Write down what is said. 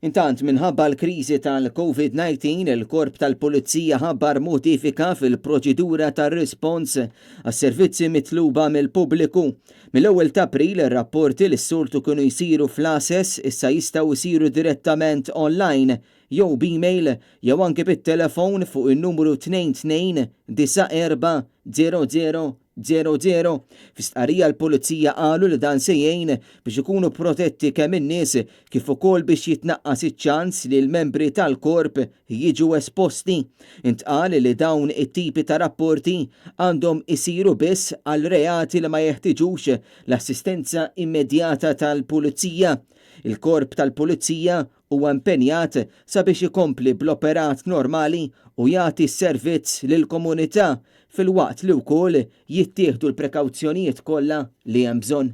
Intant, minħabba l-kriżi tal-Covid-19, il-Korp tal-Pulizija ħabbar modifika fil-proċedura tar-rispons għas-servizzi mitluba mill-pubbliku. Mill-ewwel t'April, ir-rapporti li s-soltu kienu jsiru fl-għases issa jistgħu jsiru direttament online jew b'email jew anke bit-telefon fuq in-numru 22 94 00 00. Fi stqarrija l-Pulizija qalu li dan se jgħin biex ikunu protetti kemm in-nies kif ukoll biex jitnaqqas iċ-ċans li l-membri tal-korp jiġu esposti. Intqal li dawn it-tipi ta' rapporti għandhom isiru biss għal reati li ma jeħtiġux l-assistenza immedjata tal-Pulizija. Il-Korp tal-Pulizija huwa impenjat sabiex ikompli bl-operat normali u jagħti s-servizz lill-komunità filwaqt li wkoll jittieħdu l-prekawzjonijiet kollha li hemm bżonn.